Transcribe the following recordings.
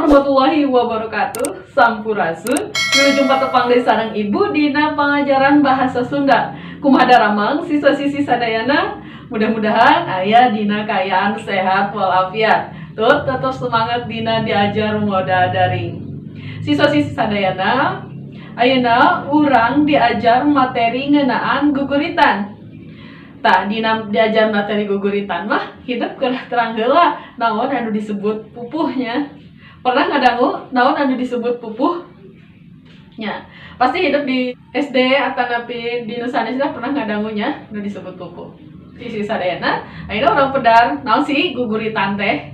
Warahmatullahi wabarakatuh. Sampurasun. Wilujeng patepang deui sareng Ibu dina pangajaran bahasa Sunda. Kumaha daramang siswa-siswi sadayana? Mudah-mudahan aya dina kaayaan sehat walafiat. Tuh, tetap semangat dina diajar moda daring. Siswa-siswi sadayana, ayeuna urang diajar materi ngeunaan guguritan. Tah, dina diajar materi guguritan mah hidep kedah terang heula naon anu disebut pupuhnya. Pernah ngadangu naon anu disebut pupuh? Nya, pasti hidep di SD atanapi di nu sanesna pernah ngadangunya anu disebut pupuh. Siswi sadayana, ayeuna urang pedar naon sih guguritan teh?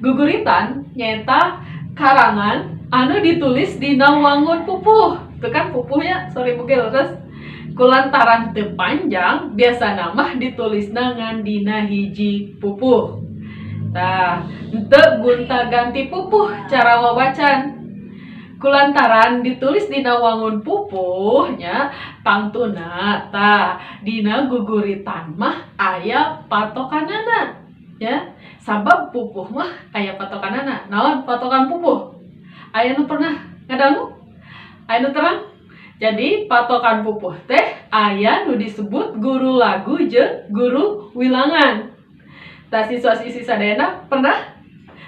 Guguritan nyaeta karangan anu ditulis dina wangun pupuh. Itu kan pupuhnya, sorry mungkin terus kulantaran teu panjang biasana mah ditulisna ngan dina hiji pupuh. Tah, henteu gonta-ganti pupuh cara wawacan. Kulantaran ditulis dina wangun pupuh nya tangtuna, tah, dina guguritan mah aya patokanana ya. Sabab pupuh mah aya patokanana. Naon patokan pupuh? Aya nu pernah ngadangu? Aya nu terang? Jadi patokan pupuh teh aya nu disebut guru lagu jeung guru wilangan. Tah, siswa-siswi sadayana pernah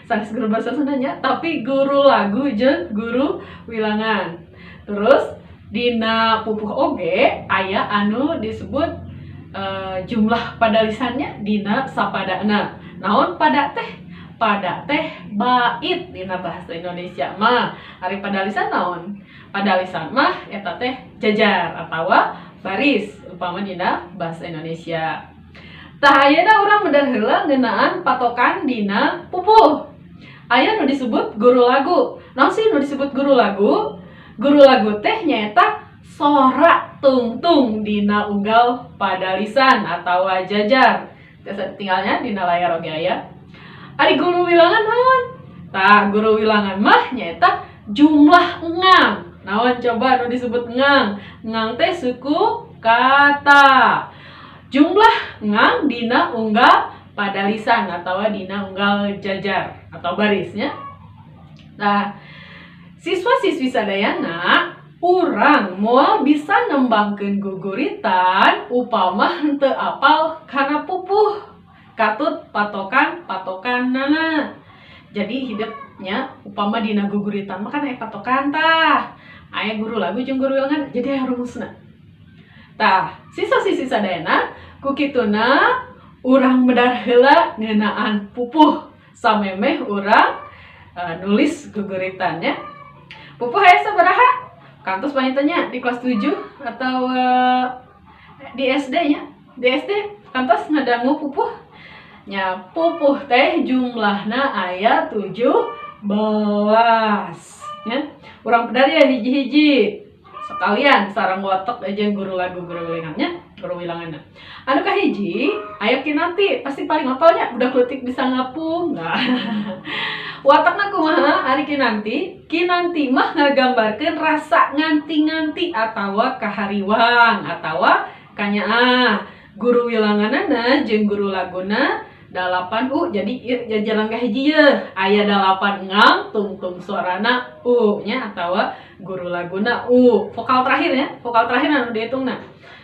sanes guru bahasa Sundanya, tapi guru lagu jeung guru wilangan. Terus dina pupuh oge aya anu disebut jumlah padalisannya dina sapadana. Naon pada teh? Pada teh bait dina bahasa Indonesia mah. Ari padalisan naon? Padalisan mah eta teh jajar atawa baris upama dina bahasa Indonesia. Tah, ayeuna urang medar heula ngeunaan patokan dina pupuh. Aya nu disebut guru lagu. Naon sih nu disebut guru lagu? Guru lagu teh nyaeta sora tungtung dina unggal padalisan atawa jajar. Biasa tinggalnya dina layar oge aya. Ari guru wilangan naon? Tah, guru wilangan mah nyaeta jumlah engang. Naon coba nu disebut engang? Engang teh suku kata. Jumlah engang dina unggal padalisan atau dina unggal jajar atau barisnya. Nah, siswa-siswi sadayana, urang moal bisa nembangkeun guguritan upama henteu apal kana pupuh katut patokan patokanana. Jadi hidepnya upama dina guguritan mah kan aya patokan, tah, aya guru lagu jeung guru wilangan, jadi aya rumusna. Tah, siswa-siswi sadayana, ku kituna urang medar heula ngeunaan pupuh samemeh urang nulis guguritannya. Pupuh aya sabaraha? Kantos panginten nya di kelas 7 atau di SD nya. Di SD kantos ngadangu pupuh nya. Pupuh teh jumlahna aya 17 nya. Urang pedar ya hiji-hiji sekalian sareng watek aja guru lagu, guru wilangannya, guru wilanganna. Anu kahiji aya kinanti, pasti paling hafalnya, udah leutik bisa ngapung. Nah, watakna kumaha ari kinanti? Kinanti mah ngagambarkeun rasa nganti-nganti atawa kahariwang atawa kanyaah. Guru wilanganana jeung guru laguna 8 U. Jadi ieu jajaran kahiji ye aya 8 ngang, tungtung suarana U nya atawa guru laguna U, vokal terakhir ya, vokal terakhir anu dihitungna.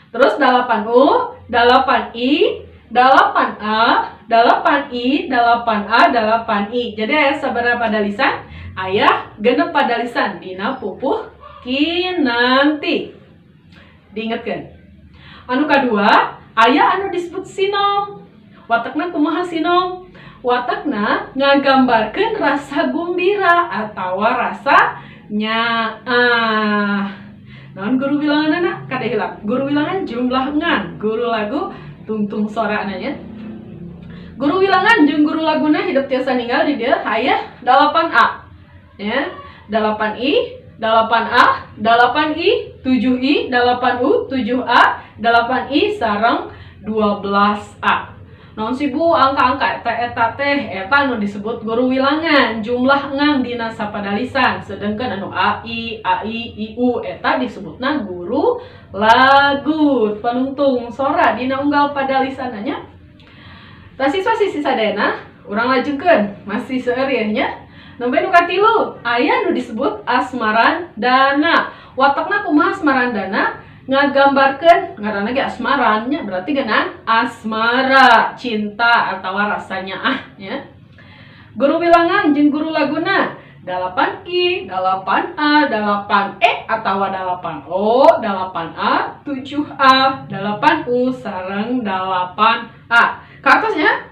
Terus 8 U, 8 I, 8 A, 8 I, 8 A, 8 I. Jadi aya sabaraha padalisan? Aya 6 padalisan dina pupuh kinanti. Diingetkeun. Anu kadua aya anu disebut sinom. Watakna kumaha sinom? Watakna ngagambarkeun rasa gumbira atawa rasa nyaah. Naon guru wilanganana? Kade hilap. Guru wilangan jumlah ngan, guru lagu tungtung sorana nya. Guru wilangan jeung guru laguna hidep tiasa ninggal di dieu aya 8 A. Ya, 8 I, 8 A, 8 I, 7 I, 8 U, 7 A, 8 I sareng 12 A. Naon sih, Bu, angka-angka eta? Eta teh eta nu disebut guru wilangan, jumlah ngang dina sapadalisan, sedangkan anu A I A I I U eta disebutna guru lagu, panungtung sora dina unggal padalisananya. Tah, siswa siswi sadayana, urang lajengkeun, masih seueur ya nya. Nembe nu katilu, aya nu disebut asmarandana. Watakna kumaha asmarandana? Ngagambarkeun ngaranna ge asmaran nya, berarti geunaan asmara, cinta atau rasanya ah nya. Guru wilangan jeung guru laguna 8I, 8A, 8E atau 8O, 8A, 7A, 8U sareng 8A. Kaartos nya?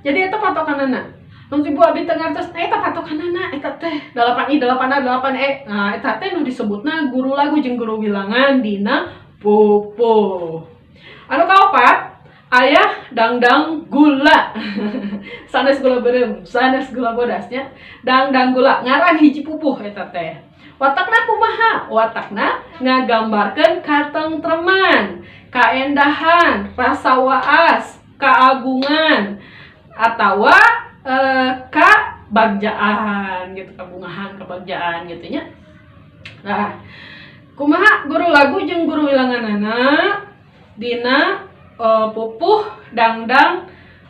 Jadi eta patokanana. Lamun ibu abi teu ngartos, eta patokanana eta teh 8I, 8A, 8E. Nah, eta teh nu disebutna guru lagu jeung guru wilangan dina pupuh. Anu kaopat, aya dangdang gula. Sanes gula beureum, sanes gula bodas nya. Dangdang gula ngaran hiji pupuh eta teh. Watakna kumaha? Watakna ngagambarkeun katengtreman, kaendahan, rasa waas, keagungan, atawa kabagjaan gitu, kabungahan, kebagjaan gitu nya. Nah, kumaha guru lagu jeung guru wilanganana dina pupuh dangdang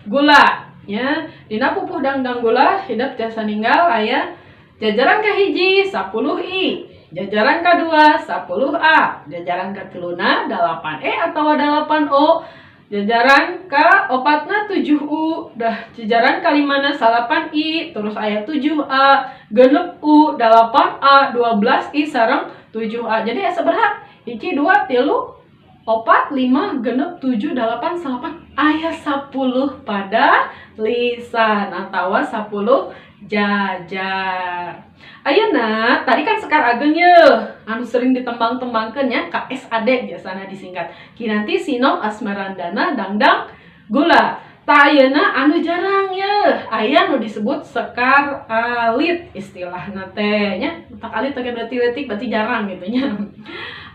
gula ya? Dina pupuh dangdang gula hidep tiasa ninggal aya jajaran kahiji 10 i, jajaran kedua 10 a, jajaran katiluna 8 e atau 8 o, jajaran ka opatna 7 u, dah jajaran kalimana 9 i, terus aya 7 a, 6 u, 8 a, 12 i sareng 7 a. Jadi aya sabaraha? Hiji, dua, tilu, opat, lima, 6, tujuh, delapan, salapan, aya 10 padalisan atau 10 jajar. Ayeuna tadi kan Sekar Ageng ye anu sering ditembang-tembangkeun nya, KSAD biasana disingkat. Kinanti, Sinom, Asmarandana, Dangdang Gula. Tah, ayeuna anu jarang ye, aya nu disebut Sekar Alit istilahna teh nya. Tak alit teh berarti leutik, berarti jarang gitu nya.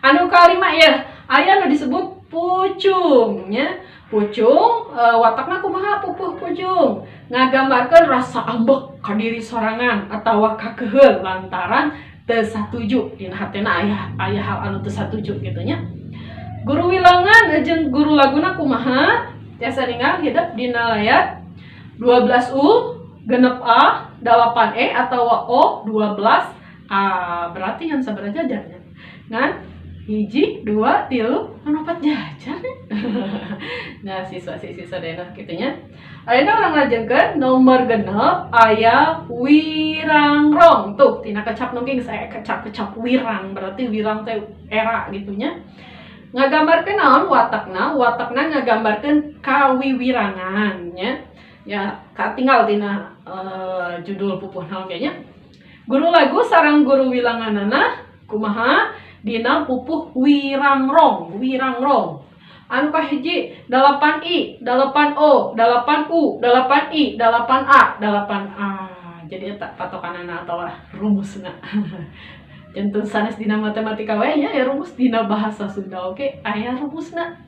Anu kalima ya, aya nu disebut pucung nya. Pucung watakna kumaha pupuh pucung? Ngagambarkeun rasa ambek ka diri sorangan atawa kakeheul lantaran teu satuju, dina hatena aya aya hal anu teu satuju gitu nya. Guru wilangan jeung guru laguna kumaha? Tiasa ninggal hidep dina layar 12 U, 6 A, 8 E atau O, 12 A. Berarti ngan sabaraha jajarnya? Ngan hiji, dua, tilu, kan opat jajar. Nah, siswa siswa sadayana kitu nya. Ayeuna urang lajengkeun nomor 6, aya wirangrong. Tuh, tina kecap nungking saya kecap-kecap wirang, berarti wirang teh era gitu nya. Ngagambarkeun naon watakna? Watakna ngagambarkeun kawiwirangan nya. Ya, katinggal tina judul pupuh naon kayaknya. Guru lagu sareng guru wilanganana kumaha dina pupuh wirangrong? Wirangrong anu kahiji 8i, 8o, 8u, 8i, 8a, 8a. Jadi eta patokanana atau rumusna. Janten sanes dina matematika we nya ya, rumus dina bahasa Sunda oke aya rumusna.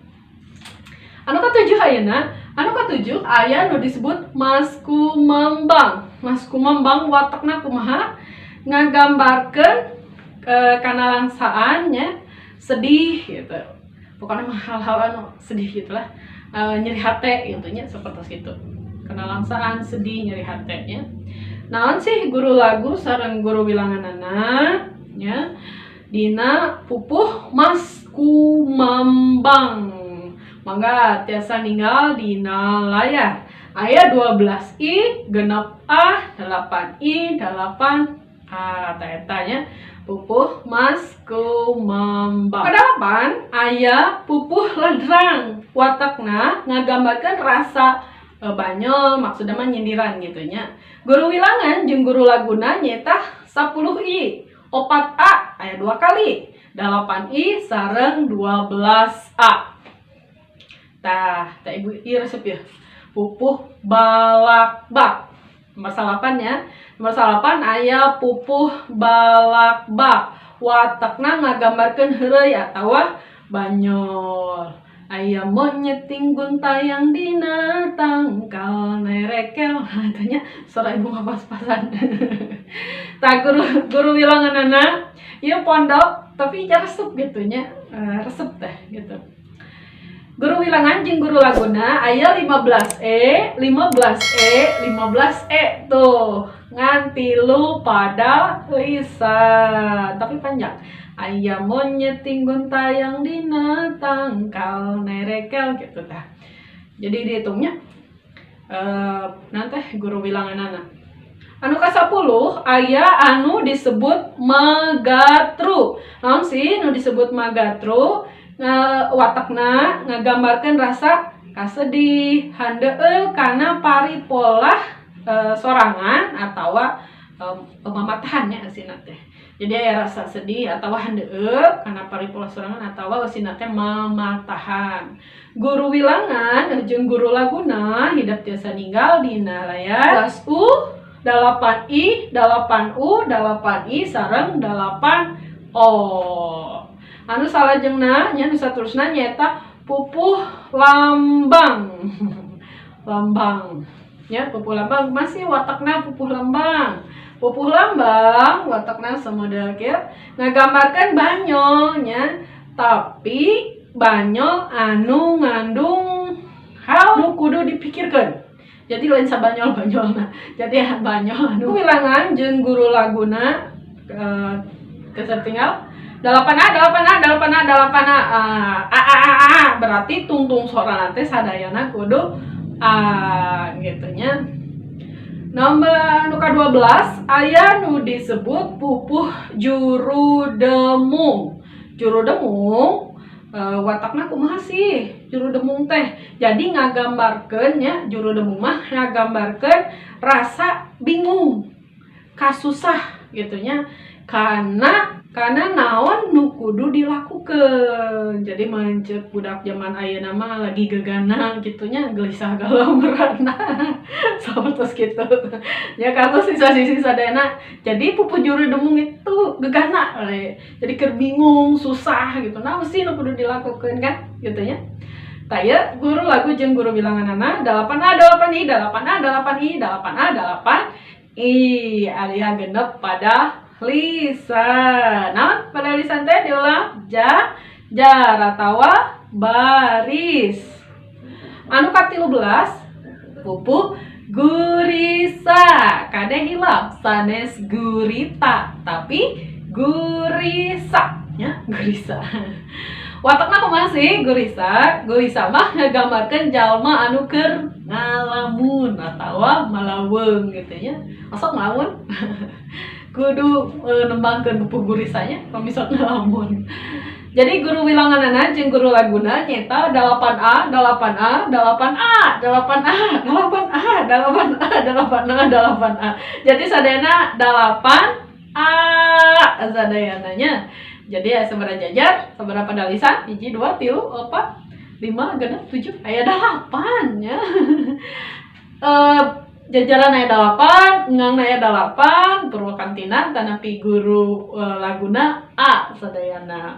Anu katujuh ayeuna, anu katujuh aya nu disebut Mas Kumambang. Mas Kumambang watakna kumaha? Ngagambarkeun kanalangsaan nya, sedih gitu. Pokoknya mah hal-hal anu sedih gitulah. Nyeri hate gitu nya, seperti itu. Kanalangsaan, sedih, nyeri hate nya. Naon sih guru lagu sareng guru wilanganana nya dina pupuh Mas Kumambang? Mangga tiasa ninggal dina layar. Aya 12 I, 6 A, 8 I, 8 A. Tah, eta nya pupuh Mas Kumambang. Kedalapan aya pupuh Ladrang. Watakna ngagambarkeun rasa banyol, maksudnya mah nyindiran gitu nya. Guru wilangan jeung guru laguna nyaeta 10 I, 4 A aya dua kali, 8 I sareng 12 A. Tah, tah ibu ieu resep ya. Pupuh Balakbak. Nomor salapan ya. Nomor salapan aya pupuh Balakbak. Watakna ngagambarkeun heureuy atawa banyol. Aya monyet tingguntayang dina tangkal nerekel. Tanya suara ibu nggak pas-pasan. Tah, guru guru wilanganana ieu pondok tapi resep gitu nya. Resep teh gitu. Guru wilangan jeung guru laguna aya 15 E, 15 E, 15 E tuh. Ngan 3 pada lisan, tapi panjang. Aya monyet tingguntayang dina tangkal nerekel gitu tah. Jadi dihitungnya nanti guru wilanganana. Anu ka-10 aya anu disebut magatru. Naon sih nu disebut magatru? Watakna ngagambarkeun rasa kasedih, handeueul kana paripolah sorangan atawa mamatahan nya eusina teh. Jadi aya rasa sedih atawa handeueul kana paripolah sorangan atawa eusina teh mamatahan. Guru wilangan jeung guru laguna hidep tiasa ninggal dina layar 11 U, 8 I, 8 U, 8 I sareng 8 O. Anu salajengna nya nu saterusna nyaeta pupuh lambang. Lambang. Ya, pupuh lambang masih watakna pupuh lambang. Pupuh lambang watakna samodel kieu ngagambarkeun banyol nya, tapi banyol anu ngandung hal nu kudu dipikirkeun. Jadi lain sabanyol-banyolna. Jadi banyol anu wilangan jeung guru laguna ketertinggal 8 A, 8 A, 8 A, 8 A, A, A, A, A, berarti tungtung sorana teh sadayana kudu A gitu nya. Nomor nu ka-12 aya nu disebut pupuh juru demung. Juru demung watakna kumaha sih juru demung teh? Jadi ngagambarkeun nya juru demung mah ngagambarkeun rasa bingung, kasusah gitu nya. Karena naon nu kudu dilakukeun. Jadi mencet budak zaman ayeuna mah lagi gegana gitu nya, gelisah galau merana. Sapertos kitu. Ya karena sisa-sisi sadayana. Jadi pupuh juru demung itu gegana we. Jadi keur bingung, susah gitu. Naon sih nu kudu dilakukeun kan gitu nya. Tah ieu guru lagu jeung guru bilanganana 8 A 8 I 8 A 8 I 8 A 8 I aya genep pada lisan. Naon pada lisan teh diulang ja, jar atawa baris. Anu ka-13 pupuh gurisa. Kade hilap sanes gurita tapi gurisa nya, gurisa. Watakna kumaha sih gurisa? Gurisa mah ngagambarkeun jalma anu keur ngalamun atawa malaweung gitu nya. Osok ngalamun? Kudu nembangkeun pupuh gurisanya pamisot ngalamun. Jadi guru wilanganana jeung guru laguna nyaeta 8 A 8 A 8 A 8 A 8 A 8 A 8 A 8 A. Jadi sadayana 8 A sadayana nya. Jadi ya sabaraha jajar, sabaraha padalisan, 1, 2, 3, 4, 5, 6, 7, aya 8 nya. Jajaran aya 8, engangna aya 8, purwakantina tanapi guru laguna A sadayana.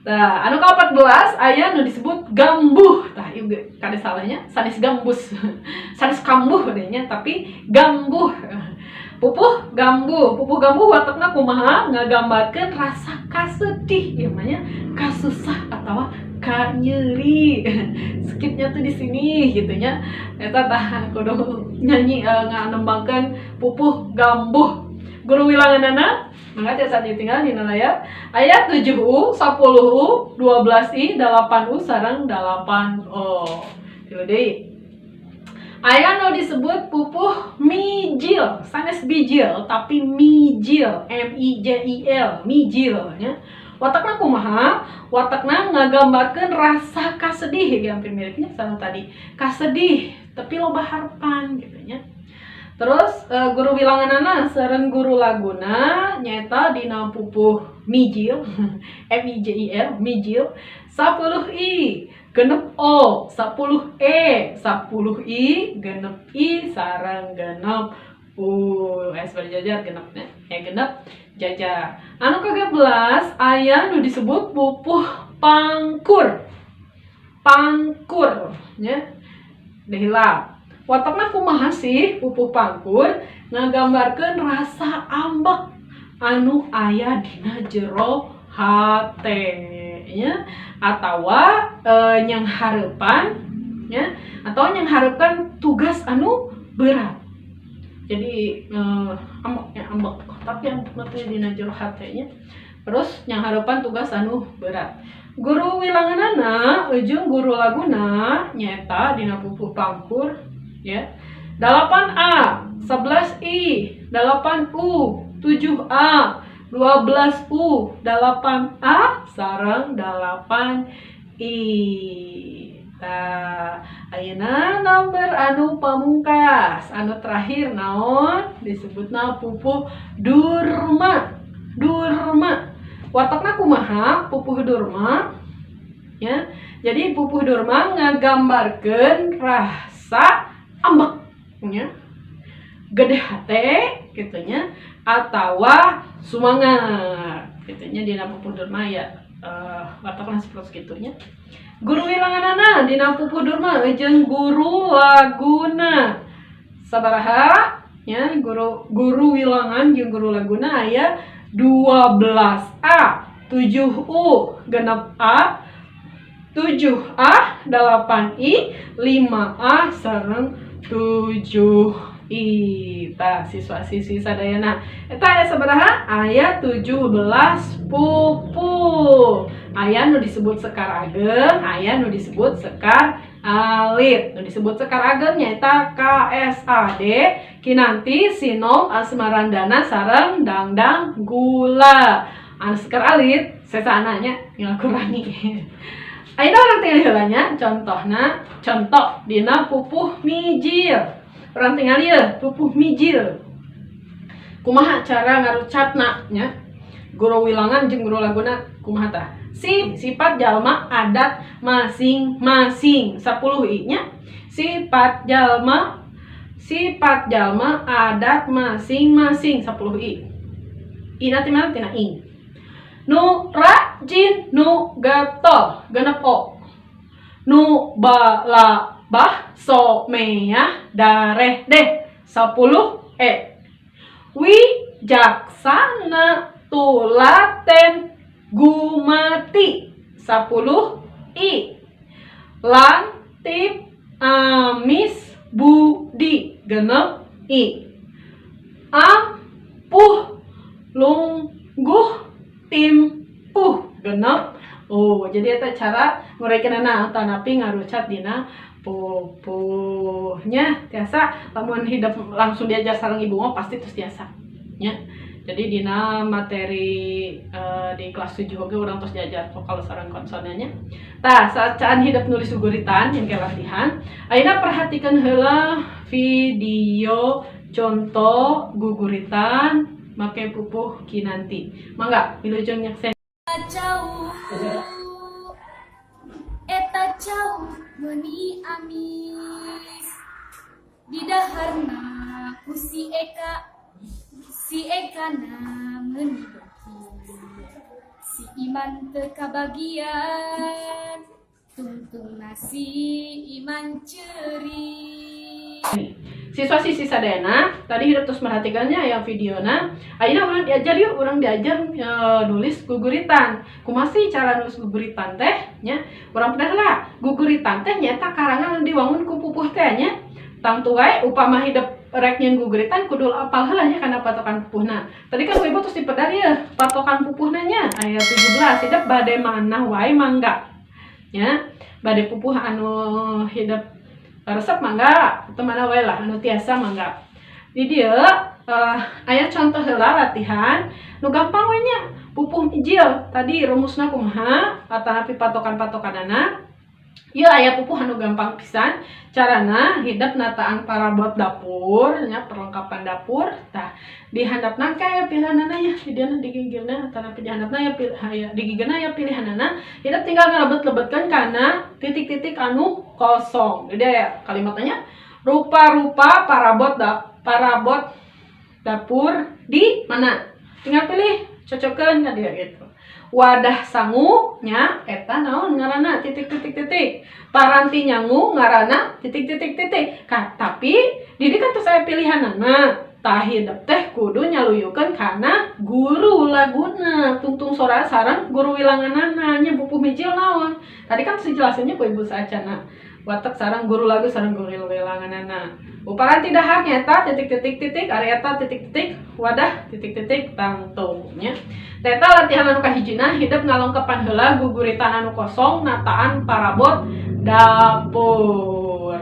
Nah, anu ka-14 aya nu disebut gambuh. Tah ieu ge kade salahnya sanes gambus. Sanes kambuh deh nya, tapi gambuh. Pupuh gambuh, pupuh gambuh watakna kumaha ngagambarkeun rasa kasedih ieu mah nya, kasusah atawa kanyeri. Skipnya tuh di sini gitu nya. Eta tah kudu nyanyi nganembangkeun pupuh gambuh. Guru wilanganana mangga tiasa ditinggal dina layar. Aya 7 U, 10 U, 12 I, 8 U sareng 8 O. Tilu deui. Aya nu disebut pupuh mijil, sanes bijil tapi mijil, M I J I L, mijil nya. Watakna kumaha? Watakna ngagambarkeun rasa kasedih, ya, hampir miripnya sama tadi. Kasedih, tapi loba harapan gitu nya. Terus guru wilanganana sareng guru laguna nyaeta dina pupuh mijil, M I J I L, mijil, 10 I, genep O, 10 E, 10 I, genep I, sareng genep U. Es berjajar genepnya, ya genep jajar. Anu ke-13 aya nu disebut pupuh pangkur. Pangkur nya. Dehilap. Watakna kumaha sih pupuh pangkur? Ngagambarkeun rasa ambek anu aya dina jero hate. nya, atawa nyanghareupan nya, atau nyanghareupan tugas anu berat. Jadi ambek nya, ambek, tapi ambek teh dina jero hate nya. Terus nyanghareupan tugas anu berat. Guru wilanganana jeung guru laguna nyaeta dina pupuh pangkur ya, 8A, 11I, 8U, 7A, 12U, 8A, sareng 8I. Tah, ayeuna nomor anu pamungkas, anu terakhir naon? Disebutna pupuh durma. Durma. Watakna kumaha pupuh durma? Ya. Jadi pupuh durma ngagambarkeun rasa ambek nya. Gede hate gitu nya, atawa sumangat gitu nya. Dina pupuh durma ya, watakna seperti kitu nya. Guru wilanganana dina pupuh durma jeung guru laguna sabaraha nya? Guru guru wilangan jeung guru laguna aya 12A, 7U, 6A, 7A, 8I, 5A, sareng 7I. Tah, siswa-siswi sadayana, eta aya sabaraha? Aya 17 pupuh. Aya nu disebut sekar ageng, aya nu disebut sekar alit. Nu disebut sekar ageng nyaeta KSAD, Kinanti, Sinom, Asmarandana, sareng Dangdang Gula. Anu sekar alit sesana nya, tinggal kurangi. Ayeuna urang tingali heula nya contohna, contoh dina pupuh mijil. Urang tingali ye pupuh mijil. Kumaha cara ngarucatna nya? Guru wilangan jeung guru laguna kumaha tah? Sifat jalma adat masing-masing, 10 i nya. Sifat jalma, sifat jalma adat masing-masing, 10 i. I na ti mana? Tina ing. Nu rajin, nu getol, 6 o. Nu balabah, someah, darehdeh, 10 e. Wijaksana, tulaten, gumati, 10 i. Lantip, amis, budi, 6 i. Ampuh, lungguh, timpuh, 6. Oh, jadi eta cara nguraikeunana atanapi ngarucat dina pupuhnya. Tiasa lamun hidep langsung diajar sareng ibu mah pasti terus tiasa nya. Jadi dina materi di kelas 7 oge urang terus diajar vokal sareng konsonannya. Tah, saacan hidep nulis guguritan yang kayak latihan, ayeuna perhatikan heula video contoh guguritan make pupuh Kinanti. Mangga, wilujeng nyaksen. Cau eta cau meuni amis, didaharna ku si Eka, si Eka na meuni beki, si Iman teu kabagian, tungtungna si Iman ceuri. Siswa siswi sadayana, tadi hidep terus merhatikannya yang videona. Ayeuna urang diajar yuk, urang diajar nulis guguritan. Kumaha sih cara nulis guguritan teh nya? Urang pernah lah, guguritan teh nyaeta karangan anu diwangun ku pupuh teh nya. Tangtu wae upama hidep rek nyieun guguritan kudu apal heula nya kana patokan pupuhna. Tadi kan ku ibu terus dipedar ya patokan pupuhna nya aya 17, hidep bade mana wae mangga. Nya, bade pupuh anu hidep resep mangga, atau mana wae lah anu tiasa mangga. Di dieu aya contoh heula latihan nu gampang we nya. Pupuh mijil tadi rumusna kumaha atanapi patokan-patokanana. Ieu aya pupuh anu gampang pisan carana hidep nataan parabot dapur nya, perlengkapan dapur. Tah, di handapna aya pilihanana nya, di dieu di gigirna atanapi di handapna aya aya di gigirna aya pilihanana. Hidep tinggal ngalebet-lebetkeun kana titik-titik anu kosong. Jadi aya kalimatnya rupa-rupa parabot dapur di mana, tinggal pilih, cocokkeun ka dia gitu. Wadah sangu nya eta naon ngaranna titik titik titik. Paranti nyangu ngaranna titik titik titik. Ka, tapi di dieu kan tos aya pilihanana. Tah, hidep teh kudu nyaluyukeun kana guru laguna, tungtung sora sareng guru wilanganana nya. Pupuh mijil naon tadi kan dijelasinnya ku ibu saacana, watek sareng guru lagu sareng guru wilanganana. Uparanti dahar nyaeta titik titik titik, ari eta titik titik, wadah titik titik, tangtung nya. Teta latihan anu kahijina, hidep ngalongkepan heula guguritan anu kosong nataan parabot dapur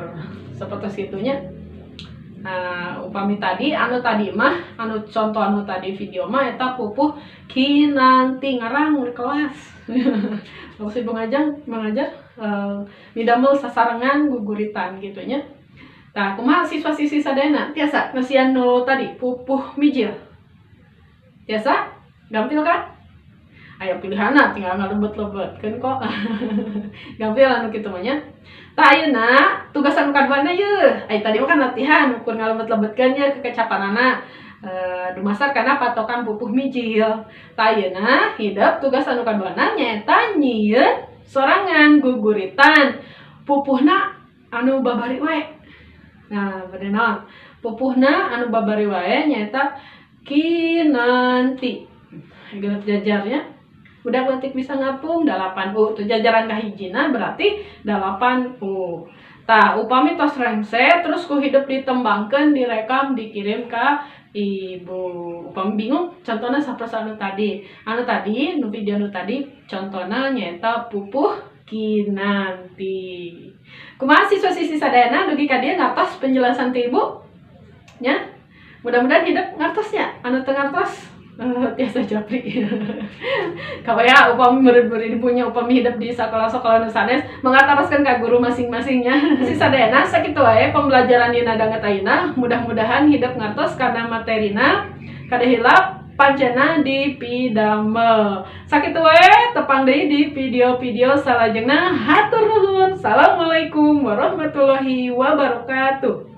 seperti itu nya. Nah, upami tadi anu tadi mah, anu contoh anu tadi video mah eta pupuh Kinanti, ngarang di kelas. Maksud ibu mengajar midamel sasarengan guguritan gitu nya. Nah, kumaha siswa-siswi sadayana, tiasa ngesian nu tadi pupuh mijil? Tiasa? Gampil kan? Ayo pilihanna tinggal ngalebet-lebetkeun kok. Gampil anu kitu mah nya. Tah, ayeuna tugas anu kaduana yeuh. Ai tadi mah kan latihan ukur ngalebet-lebetkeun nya kekecapanana. Dumasar kana patokan pupuh mijil. Tah, ayeuna hidep tugas anu kaduana nyaeta nyieun sorangan guguritan. Pupuhna anu babari wae. Nah, bade naon? Pupuhna anu babari wae nyaeta Kinanti. Genep jajarnya. Budak leutik bisa ngapung 8 U. Tuh, jajaran kahijina berarti 8 U. Tah, upami tos rengse terus ku hidep ditembangkeun, direkam, dikirim ka ibu. Upami bingung contohna sapertos anu tadi. Anu tadi, nu video anu tadi contohna nyaeta pupuh Kinanti. Kumaha siswa-siswi sadayana, dugi ka dieu ngartos penjelasan ti ibu? Nya? Mudah-mudahan hidep ngartos nya. Anu teu ngartos tiasa japri. Kabaya upami murid-murid punya, upami hidep di sekolah-sekolah nu sanes, mangga taroskeun ka guru masing-masingnya. Siswi sadayana, sakitu wae pembelajaran dina danget ayeuna. Mudah-mudahan hidep ngartos kana materina. Kade hilap pancena dipidamel. Sakitu wae, tepang deui di video-video salajengna. Hatur nuhun. Assalamualaikum warahmatullahi wabarakatuh.